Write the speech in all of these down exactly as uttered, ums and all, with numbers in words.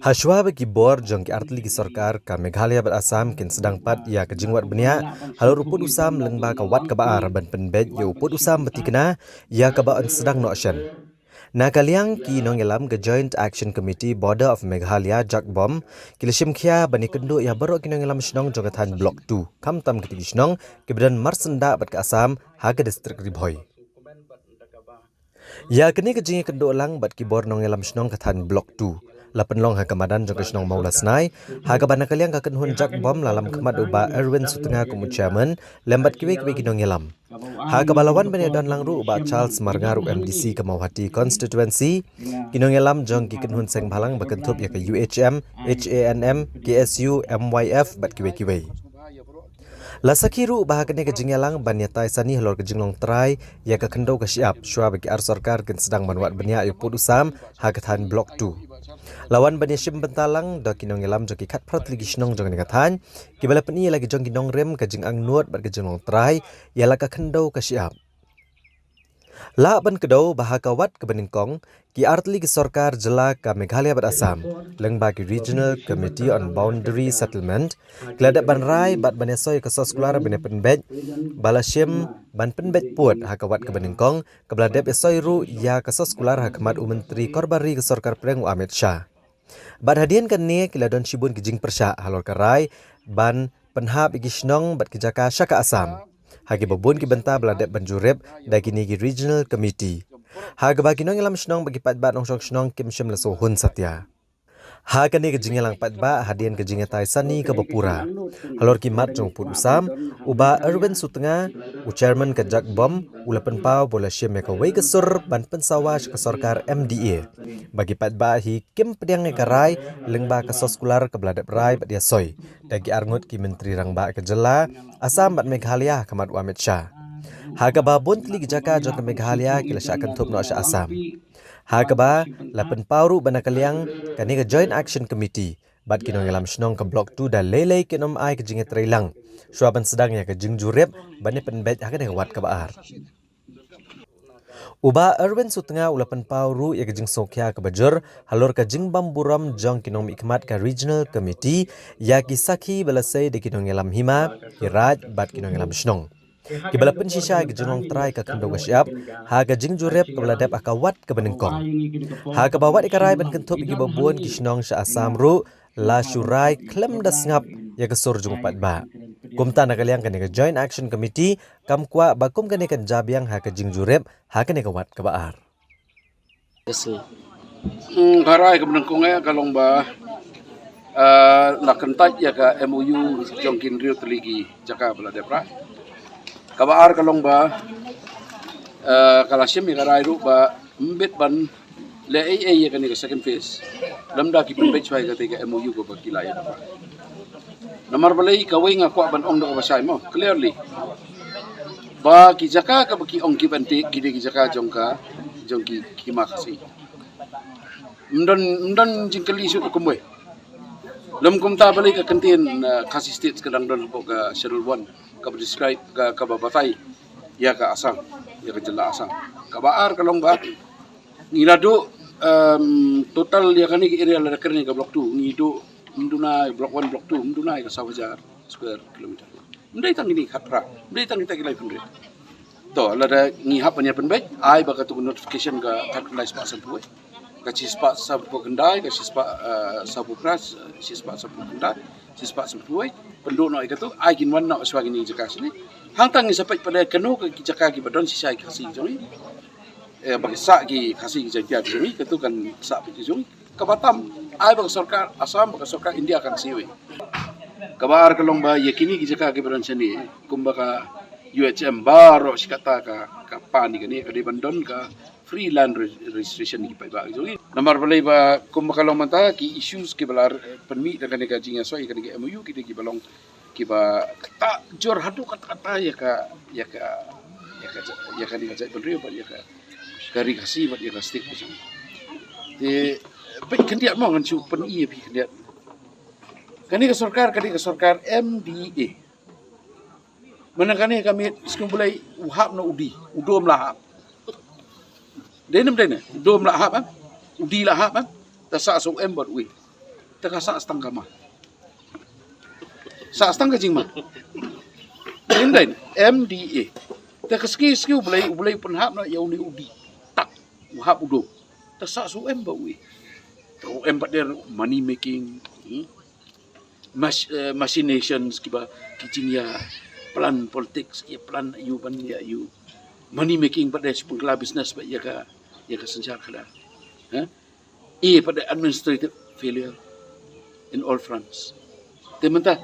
Hashwa ba ki bor jong ki artylli ki sorkar ka Meghalaya bad Assam kin sdang pat ïa ka jingwad bniah halor u pud u sam lyngba ka wat kaba ar ban pynbeit ïa u pud u sam ba thikna ïa kaba yn sdang noh shen. Na ka liang ki nongïalam ka Joint Action Committee Border of Meghalaya, JACBOM, ki la shim khia ban ïakynduh ïa baroh ki nongïalam shnong jong ka thaiñ Block two, khamtam kitei ki shnong kiba don marsyndah bad ka Assam ha ka district Ri Bhoi. Ïa kane ka jingïakynduh lang bad ki bor nongïalam shnong ka thaiñ Block two la pynlong ha ka madan jong ka shnong Mawlasnai, ha kaba na ka liang ka kynhun JACBOM la lam khmat u Bah Erwin Sutnga kum u chairman lem bad kiwei kiwei ki nongïalam. Ha kaba la wan ban ïadon lang ruh u Bah Charles Marngar, u MDC ka Mawhati constituency, ki nongïalam jong ki kynhun seng bhalang ba kynthup ïa ka UHM, HANM, KSU, MYF bad kiwei kiwei. La sakhi ruh ba ha kane ka jingïalang ban ïatai sani halor ka jinglong trai ïa ka khyndew ka shyiap, shwa ba ki ar sorkar kin sdang ban wad bniah ïa u pud u sam ha ka thaiñ Block two. La wan ban ïashim bynta lang da ki nongïalam jong ki khatphra tylli ki shnong jong kane ka thaiñ, kiba la pyni ïa la ki jong ki nongrim ka jingangnud bad ka jinglong trai ïa la ka khyndew ka shyiap. Lah ban kdew ba ha ka wat kaba nyngkong, ki artylli ki sorkar jylla ka Meghalaya bad Assam, lyngba ki Regional Committee on Boundary Settlement, ki la dep ban rai bad ban ïasoi ka soskular ban ïapynbeit ba la shim ban pynbeit pud ha ka wat kaba nyngkong, kaba la dep ïasoi ruh ïa ka soskular ha khmat u Myntri Korbar Ri ka Sorkar Pdeng, u Amit Shah. Bad hadien kane ki la don shibun ki jingpyrshah halor ka rai ban pynhap ïa ki shnong bad ki jaka sha ka Assam, ha kiba bun ki bynta ba la dep ban jurip da kine ki Regional Committee, ha kaba ki nongïalam shnong bad ki paidbah nongshong shnong kim shym la sngewhun satia. Ha kane ka jingïalang paidbah hadien ka jingïatai sani kaba pura, halor ki mat jong u pud u sam, u Bah Erwin Sutnga, u chairman ka JACBOM, u la pynpaw ba u la shim ïa kawei ka sur ban pynsawa sha ka sorkar MDA ba ki paidbah hi kim pdiang ïa ka rai lyngba ka soskular kaba la dep rai bad ïasoi da ki arngut ki Myntri Rangbah ka jylla Assam bad Meghalaya ha khmat u Amit Shah, ha kaba bun tylli ki jaka jong ka Meghalaya ki la shah kynthup noh sha Assam. Ha kaba la pynpaw ruh ba na ka liang kane ka Joint Action Committee bad ki nongïalam shnong ka Block two da lei lei kin ym ai ka jingïatreilang shwa ban sdang ïa ka jingjurip ban ïapynbeit ha kane ka wat kaba ar. U Bah Erwin Sutnga u la pynpaw ruh ïa ka jingsngewkhia kaba jur halor ka jingbymburom jong ki nongmihkhmat ka Regional Committee ïa ki sakhi ba la sei da ki nongïalam hima, ki raid bad ki nongïalam shnong, kiba la pynshisha ïa ka jinglong trai ka khyndew ka shyiap ha ka jingjurip kaba la dep ha ka wat kaba nyngkong, ha kaba wat ïa ka rai ban kynthup ïa kiba bun ki shnong sha Assam ruh la shu rai khlem da sngap ïa ka sur jong u paidbah. Kumta na ka liang kane ka Joint Action Committee kam kwah ba kum kane kan ja biang ha ka jingjurip ha kane ka wat kaba ar. Hmm, ka rai kaba nyngkong eh ka long ba, ah, la kyntait ïa ka MOU jong ki hynriew tylli ki jaka ba la dep rai. Kaba ar ka long ba, ah, ka la shim ïa ka rai ruh ba ym bit ban leh ei ei ïa kane ka second phase lymda ki pynbeit shwa ïa kata ka MOU kaba ki la ïa. Namar balei kawei nga kwah ban ong da kaba shai mo clearly ba ki jaka kaba ki ong ki ban te ki dei ki jaka jong ka, jong ki, ki hima Khasi. Ym don, ym don jingkylli shuh kumwei. Lym kumta balei ka kyntien, uh, Khasi State ka dang don hapoh ka Schedule One kaba describe ka, kaba batai ïa ka Assam, ïa ka jylla Assam. Kaba ar ka long ba ngi la duh, um, total ïa kane ka area lada kren ïa ka Block Two ngi duh, ym duna Block One, Block Two ym duna ïa ka saw hajar square kilometer. Ym dei tang kine ki khatphra, ym dei tang kita ki lai pynrit. To lada ngi hap ban ïa pynbeit, ai ba katu ka notification ka khatkhyndai spah sanphew wei, ka shispah sanphew khyndai, ka shispah, eh, sanphew phra, shispah sanphew khyndai, shispah sanphew wei, pynduh noh ïa katu, ai kin wan noh shuwa kine ki jaka shane. Hangta ngi sa peit pat kano ka ki jaka kiba don shisha ïa ki Khasi ki jong ngi. Eh, ba ki sah ki Khasi ki Jaiñtia ki jong ngi, katu kan sah peit ki jong ngi. Kaba tam, ai ba ka sorkar Assam, ba ka sorkar India kan siew. Kaba ar ka long ba ïa kine ki jaka kiba don shane, kumba ka UHM baroh shi katta ka, ka pan ïa kane, ka dei ban don ka free land re-, registration ki paidbah ki jong ngi. Namar balei ba kumba ka long mynta ki issues kiba la, eh, pynmih da kane ka jingïasoi ïa kane ka MOU ki dei kiba long kiba kata jur haduh katta katta ïa ka, ïa ka, ïa ka, ïa kane ka jaitbynriew bad ïa ka, ka ri Khasi bad ïa ka state ka jong ngi. Te peit khyndiat mo, ngan shu pyni ïa phi khyndiat. Kane ka sorkar, kane ka sorkar MDA. Mynta kane ka miet Skum Blei u hap na u D, u dum la hap. Dei ne ym dei ne, u dum la hap, eh? U D la hap, eh? Ta sa sa u M bad u A. Ta ka sa sa tang ka ma. Sa sa tang ka jingma. Hynrei M D A. Ta ka sngi sngi U Blei, U Blei pynhap noh ïa une u D. Tak. U hap u dum. Ta sa sa u M bad u A. Ta u M bad der money making. Hmm? Mach-, eh, machinations kiba ki jingïa plan politics, ki plan ïa u ban ïa u money making bad der shu pynkylla business bad ïa ka, ïa ka synshar khadar. Ha? A for the administrative failure in all fronts. Te mynta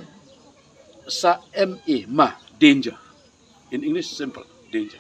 sa M A, ma, danger. In English, simple, danger.